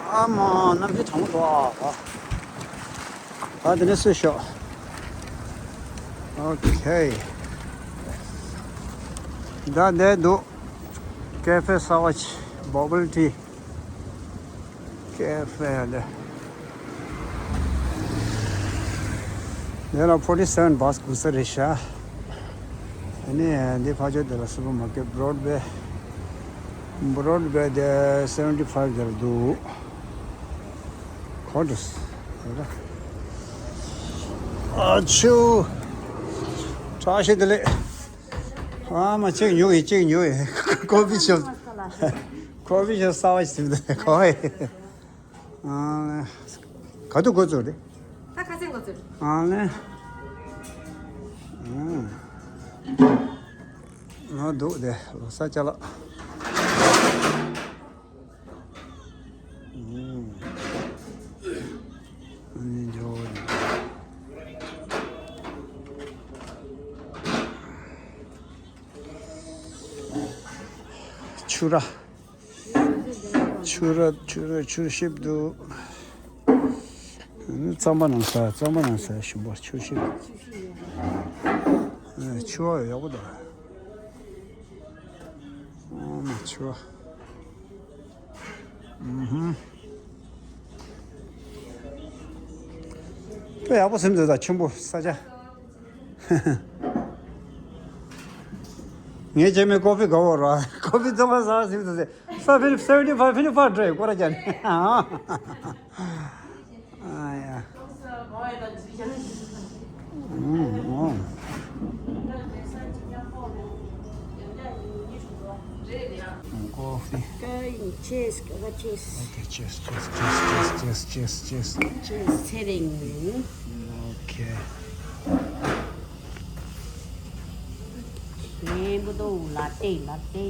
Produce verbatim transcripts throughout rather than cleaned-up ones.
ཨ་མ་གནམ་གཤིས་གྲང་མོ་འདུག་ཨ། ད་དེ་ནས་སུ་ཤོག་ཨོ་ཁེ། ད་འདི་འདུག་ཀེ་ཧྥེ་གསར་པ་ཅིག་བོ་བལ་ཊི། ཀེ་ཧྥེ་ལ། འདི་ལ་ཕོར་ཊི་སེ་བན་བྷ་སི་སྒུག་ས་རེད་ཤག་ཨ་ནི་འདི་ཕར་ཕྱོགས་འདི་ལ་སུ་པར་མར་ཀེཊ་བྷོ་རོ་ཌི་ཝེ། བྷོ་རོ་ཌི་ཝེ་འདི་སེ་བན་ཊི་ཕའིབ་འདི་ལ་འདུག་གོ་འགྲོ་སོང་། ཨ་ཆུ། བཀྲ་ཤིས་བདེ་ལེགས། ཨ་མ་གཅིག་ཉོ་ཡིན་གཅིག་ཉོ་ཡིན། ཀོ་ཕི་ཤོབ། ཀོ་ཕི་ཤོབ་གསར་པ་ཞིག་ཟིན་འདུག་གོ་ཡིན། ཨ་ལེ། ག་དུས་འགོ་བཙུགས་རེད། ད་ཁ་སང་འགོ་བཙུགས། ཨ་ལེ། ཨུམ། ང་འདུག་དེ་ལོ་གསར་ཅ་ལག་ཨུམ། ཨ་ནི་འཇོ། ཆུ་ར། ཆུ་ར་ཆུ་ར་ཆུ་ཤིབ་འདུག་རྩམ་པ་ནང་ས་རྩམ་པ་ནང་ས་ཞིམ་པོ་ཆུ་ཤིབ། ཨ་ཆུ་བ་ཡག་པོ་འདུག་ཨ་མ་ཆུ་བ། ཨུ་ཧུམ། དཔེ་ཡག་པོ་ཟིན་འདུག་ད་ཆེན་པོ་ས་ཆ། ངས་བྱས་མེད་ཀོ་ཕི་དགའ་བོ་ར། ཀོ་ཕི་ཚང་མ་ཟ་ཟིན་འདུག་ཟེར། ས་ཕི་ལིབ་སེ་བན་ཊི་ཕའིབ་ཕི་ལིབ་ཕར་སྤྲད་ཀོ་ར་ཅན། ཨ་ཡ། ཨུམ་ཨུམ། ཀོ་ཕི། ཀ་ཡིན། ཅི་ཡེས། ཀ་ཅི་ཡེས། Okay, cheers, cheers, cheers, cheers, cheers, cheers, cheers. ཅི་ཡེས། ཚེ་རིང་། Okay. ཆེན་པོ་འདུག་ལ་ཏེ་ལ་ཏེ།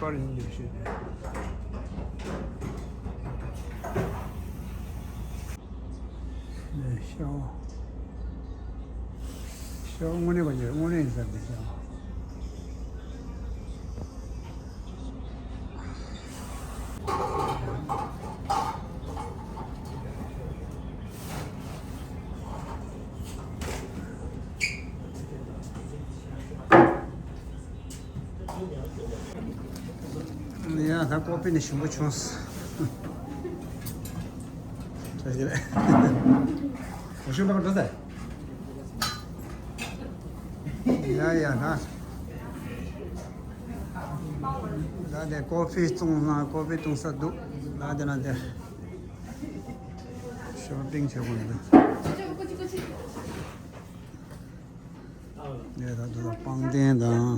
པར་ཡིན་ལས་བཤད་དེ། ཤ་བ། ཤ་བ་དངོས་གནས་པ་ཡིན། དངོས་གནས་ཡིན་ས་རེད་ཤ་བ། ཡ་ད་ཀོ་ཕི་ནི་ཞིམ་པོ་བྱུང་སོང་། ཡ་ཡ་ད། ད་དེ་ཀོ་ཕི་བཙོང་ན་ཀོ་ཕི་བཙོང་ས་འདུག་ད་དེ་ན་དེ་ཤོ་པིང་བྱེད་དགོས་འདུག་ངས་ད་དུ་ལ་པང་གདན་དང་།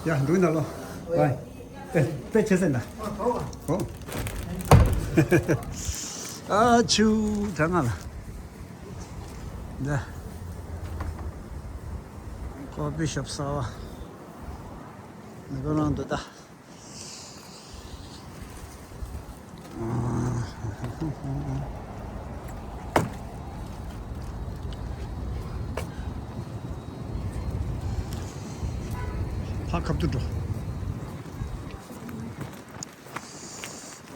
ཡ་འགྲོ་ན་ལོ། ཝའི། དཔེ་དཔེ་ཆེ་ཟེར་ན། ཨོ། ཨ་ཆུ་དྲ་ང་ལ། འདི། ཀོ་ཕི་ཤོབ་གསར་པ། མི་གོ་རང་འདུག་ད། ཕ་ཁབ་ཏུ་འགྲོ།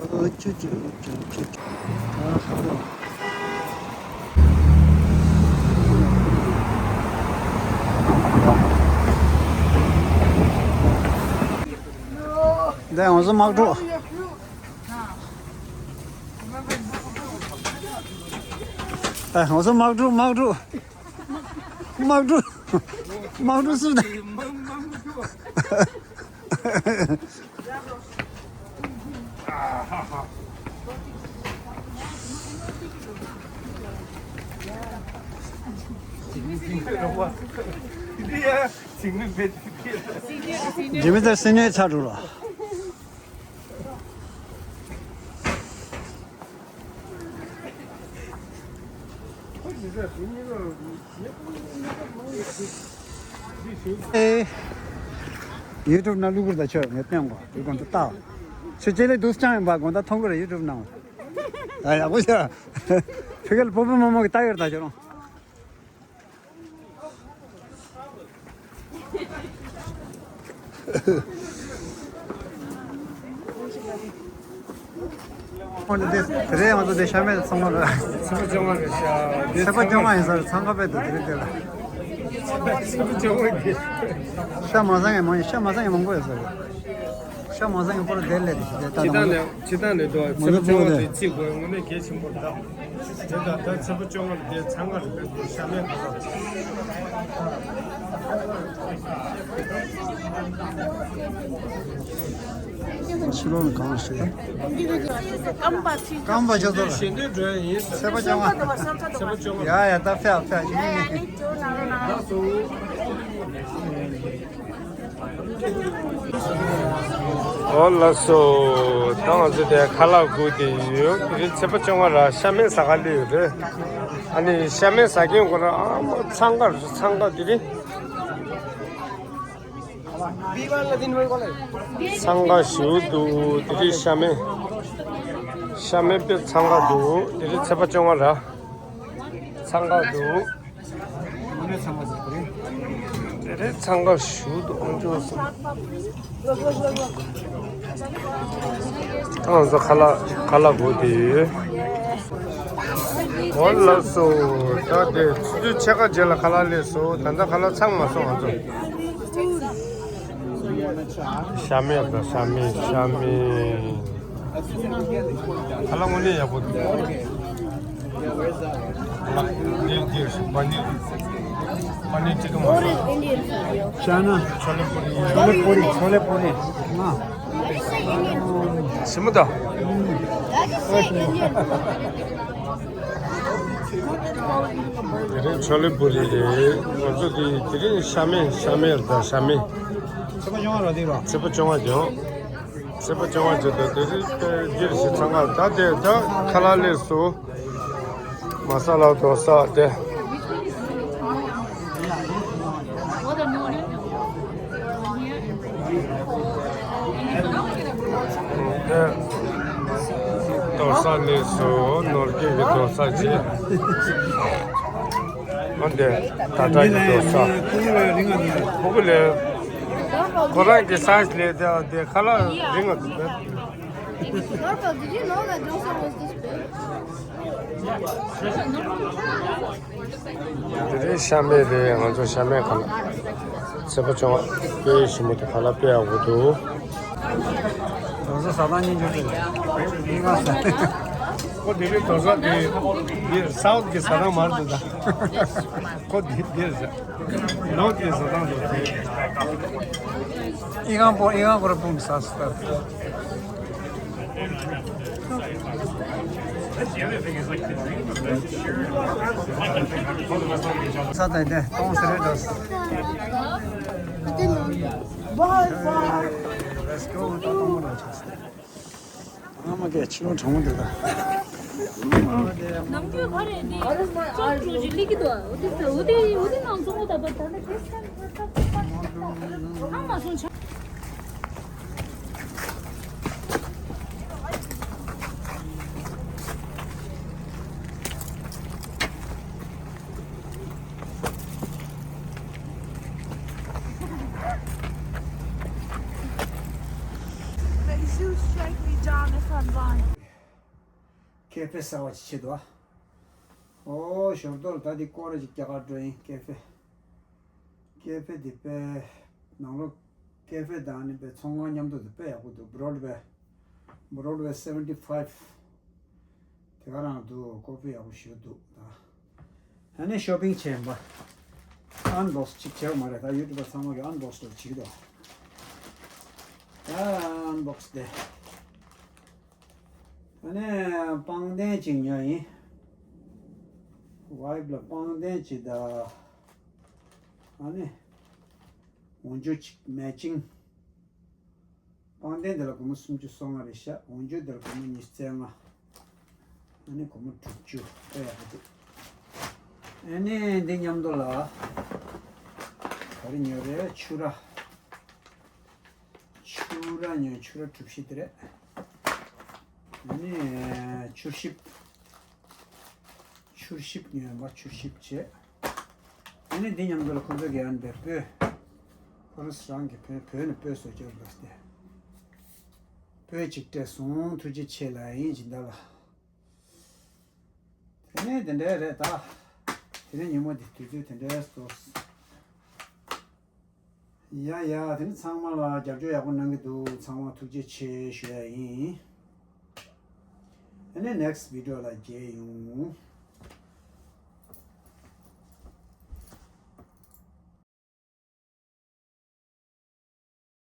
ཨ་ཅུ་ཅུ་ཅུ་ཅུ་ཅུ། ཨ་ཧ་ལོ། འདི་ང་ཚོ་དམག་འཁྲུག་ཨ་ང་ཚོ་དམག་འཁྲུག་དམག་འཁྲུག་དམག་འཁྲུག་དམག་འཁྲུག་སུ་དང་། འདི་ཡ། ཇི་མི་ལྟར་སེམས་ནད་ཚ་འགྲོ་ལ། ཨེ། ཡུ་ཊུབ་ནང་བླུག་གི་རེད་ད། ཁྱོད་ངས་སྟོན་གོ། དེ་གོང་དུ་ལྟ། ཁྱོད་ལྕེ་ལེ་སྡུག་ཅང་ཡིན་པ་གོང་ད་མཐོང་གི་རེད་ཡུ་ཊུབ་ནང་། ཨ་ཡག་པོ་ཤ། ཕི་གལ་པོ་པོ་མོ་མོ་གི་ལྟ་ཡོད་ད་ཁྱོད་རང་། ཁོང་ཚོ་དེ་དེ་རེད། ང་ཚོ་དེ་ཤ་མེད་ཚང་མ་ལ། ཚེས་པ་བཅོ་ལྔ་རེད་ཤག་དེ་ཚེས་པ་བཅོ་ལྔ་ཡིན་ས་རེད། འཚང་ཁ་དཔེ་འདུག་དེ་རེད་དེ་ལ། ཚེས་པ་བཅོ་ལྔ་གི་ཤ་མ་བཟང་ཡང་མང་ཤ་མ་བཟང་ཡང་མང་པོ་ཡོད་ས་རེད། ཤ་མ་བཟང་ཡང་པོ་ར་དེ་ལས་རེད་ཤག་དེ་ལྟ་ཅི་ད་དང་ནས་ཅི་ད་ནས་འགྲོ། ཚེས་པ་བཅོ་ལྔ་དེ་རྩིས་དགོས། དངོས་གནས་གལ་ཆེན་པོ་རེད་ད། དེ་ད་ལྟ་ཚེས་པ་བཅོ་ལྔ་ལ་དེ་འཚང་ཁ་རེད། དཔེ་འདུག་ཤ་མེད་ཁ་ལག་ཕྱི་ལོགས་ནས་གང་ཞིག་སྐམ་པ་ཅོ་ཚོ་ལ། ཞལ་འདོན་འགྲོ་ཡ་ཡིན། ཚེས་པ་བཅོ་ལྔ། ཚེས་པ་བཅོ་ལྔ། ཡ་ཡ་ད་ཕེབས་ཕེབས་ཞིག་ཡིན་ནི། ལགས་སོ། ཨོ་ལགས་སོ། ད་ང་ཚོ་དེ་ཁ་ལག་སྒུག་དེ་ཡོད། དེ་རིང་ཚེས་པ་བཅོ་ལྔ་ར་ཤ་མེད་ཟ་ག་སླེབས་ཡོད་རེད། ཨ་ནི་ཤ་མེད་ཟ་མཁན་ཁོ་རང་ཨ་མ་འཚང་ཁ་འཚང་ཁ་དེ་རིང་འཚང་ཁ་ཞེ་པོ་འདུག་དེ་རིང་ཤ་མེད། ཤ་མེད་དཔེ་འཚང་ཁ་འདུག་དེ་རིང་ཚེས་པ་བཅོ་ལྔ་ར། འཚང་ཁ་འདུག་དངོས་གནས་འཚང་ཁ་ཟེར་དེ་རེད། དེ་རིང་འཚང་ཁ་ཞེ་པོ་འདུག་ཨང་ཅོག་སོང་། ང་ཚོ་ཁ་ལག་ཁ་ལག་སྒུག་དེ་ཡོད། ཨོ་ལགས་སོ། ད་དེ་ཆུ་ཚོད་ཕྱེད་ཀ་རྗེས་ལ་ཁ་ལག་སླེབས་སོང་། ད་ལྟ་ཁ་ལག་ཚང་མ་སོང་ང་ཚོ། ཤ་མེད་དང་ཤ་མེད་ཤ་མེད། ཁ་ལག་དངོས་གནས་ཡག་པོ་འདུག་ཁ་ལག་འདིར་འདིར་པ་ནིར། པ་ནིར་ཊིཀ་ཀ་མ་ས་ལ། ཤ་ན། ཆོ་ལེ་པུ་རི། ཆོ་ལེ་པུ་རི། ཆོ་ལེ་པུ་རི། ང་། ཞིམ་པོ་འདུག་དེ་རིང་ཆོ་ལེ་པུ་རི་རེད། ང་ཚོ་དེ་དེ་རིང་ཤ་མེད་ཤ་མེད་རེད་ད། ཤ་མེད། ཚེས་པ་བཅོ་ལྔ་རེད་དེ་ར། ཚེས་པ་བཅོ་ལྔ་ཀྱང་། ཚེས་པ་བཅོ་ལྔ་བྱས་ཏེ་དེ་རིང་སྒེར་ཞིག་འཚང་ཁ། ད་དེ་ད་ཁ་ལག་སླེབས་སོང་། མ་ས་ལ་དོ་ས་དེ། དེ་དོ་ས་སླེབས་སོང་། ནོར་སྐལ་གྱི་དོ་ས་བྱས། འོན་ཏེ་ད་ལྟ་གི་དོ་ས། ཕྲུ་གུ་ལས། ཁོ་རང་གི་སའི་ཛི་ལས་དེ་དེ་ཁ་ལག་རིང་བ་འདུག་པས། Norco, did you know that Joseph was this big? དེ་རིང་ཤ་མེད་རེད། ང་ཚོ་ཤ་མེད་ཁ་ལག་ཚེས་པ་བཅོ་ལྔ་དཔེ་ཞིམ་པོ་འདུག་ཁ་ལག་དཔེ་ཡག་པོ་འདུག་དོ་ས་ཟ་སྟངས་སྙིང་རྗེ་རེད། མི་ང་ཟ། ཁོ་དེ་རིང་དོ་ས་དེ་འདིར་སའུ་ཐི་གི་ཟ་སྟངས་མ་རེད་འདུག་ད་ཁོ་འདི་འདིར་ཟ། ནོར་ཐི་གི་ཟ་སྟངས་འདུག་དེ། ཨི་ཁང་པོ་ཨི་ཁང་ཁོ་ར་སྤུངས་ཟ་ཟ། ས་དང་དེ་གཏོང་ཟེར་རེད་འགྲོ། Let's go. ད་གཏོང་མ་ལ་ཆགས་སོང་། ཨ་མ་གས་ཕྱི་ལོགས་གྲང་མོ་འདུག་ད། ནམ་རྒྱུན་ག་རེ་འདི་ཅོག་ཅོག་ཅིག་སླེབས་ཀྱི་འདུག་འོ་དེ་འོ་དེ་འོ་དེ་ནང་བཙོང་གོ་ད་པ་ད་ནི་ཁེ་སང་ཨ་མ་སོང་ཆ། They do strike me down if I'm blind. ཁེ་ཕེ་གསར་པ་ཅིག་ཕྱེ་འདུག་ཨ། ཨོ་ཞོར་དོར་ད་འདི་སྐོར་ར་ཅིག་རྒྱག་གར་འགྲོ་ཡིན། ཁེ་ཕེ། ཁེ་ཕེ་འདི་དཔེ་ནང་ལོགས་ཁེ་ཕེ་དང་ནི་དཔེ་ཚོང་ཁང་མཉམ་དུ་འདི་དཔེ་ཡག་པོ་འདུག Broadway Broadway seventy five དེ་ག་རང་འདུག་ཀོ་ཕི་ཡག་པོ་ཞེ་པོ་འདུག་ད། ཨ་ནི་ཤོ་པིང་བྱས་ཡིན་པ། ཨན་བོག་སི་ཅིག་བྱས་པ་མ་རེད། ད་ཡུ་ཊུབ་པ་ཚང་མ་གི་ཨན་བོག་སི་ལ་བྱེད་ཀྱི་འདུག་ཨ་ཨན་བོག་སི་དེ། ཨ་ནི་པང་གདན་ཅིག་ཉོས་ཡིན། ཝའིབ་ལ་པང་གདན་ཅིག་དང་། ཨ་ནི་འོག་འཇུག་ཅིག་མེ་ཅིང་། པང་གདན་འདི་ལ་སྒོར་མོ་སུམ་ཅུ་སོ་ལྔ་རེད་ཤག་འོག་འཇུག་འདི་ལ་སྒོར་མོ་ཉི་ཤུ་རྩ་ལྔ། ཨ་ནི་སྒོར་མོ་དྲུག་ཅུ་ཨེ་ཡག་པོ་འདུག་ཨ་ནི་འདི་མཉམ་དུ་ལ། ག་རེ་ཉོས་རེད། ཕྱུ་ར། ཕྱུ་ར་ཉོས། ཕྱུ་ར་གྲུ་བཞི་དེ་རེད། ཨ་ནི་ཆུ་ཤིབ། ཆུ་ཤིབ་ཉོས་པ། ཆུ་ཤིབ་བྱས། ཨ་ནི་འདི་མཉམ་དུ་ལ་ཁོ་ཚོ་གི་ཨ་ནི་པའི་སྤོས། ཁོ་རང་རང་གི་བོད་བོད་ནས་སྤོས་བཟོ་རྒྱུ་རེད་ཟེར་ཏེ། སྤོས་གཅིག་སྤྲད་སོང་། ཐུགས་རྗེ་ཆེ་ལབ་ཡིན་སྦྱིན་བདག་ལ། དེ་ནས་དེ་འདྲ་རེད་ད། དེ་རིང་ཉིན་མོ་འདི་དུས་ཚོད་དེ་འདྲ་སོང་། ཡ་ཡ། དེ་ནི་ཚང་མ་ལ་རྒྱབ་སྐྱོར་ཡག་པོ་གནང་གི་འདུག་ཚང་མ་ཐུགས་རྗེ་ཆེ་ཞུ་ཡ་ཡིན། ཨ་ནི་next video ལ་མཇལ་ཡོང་།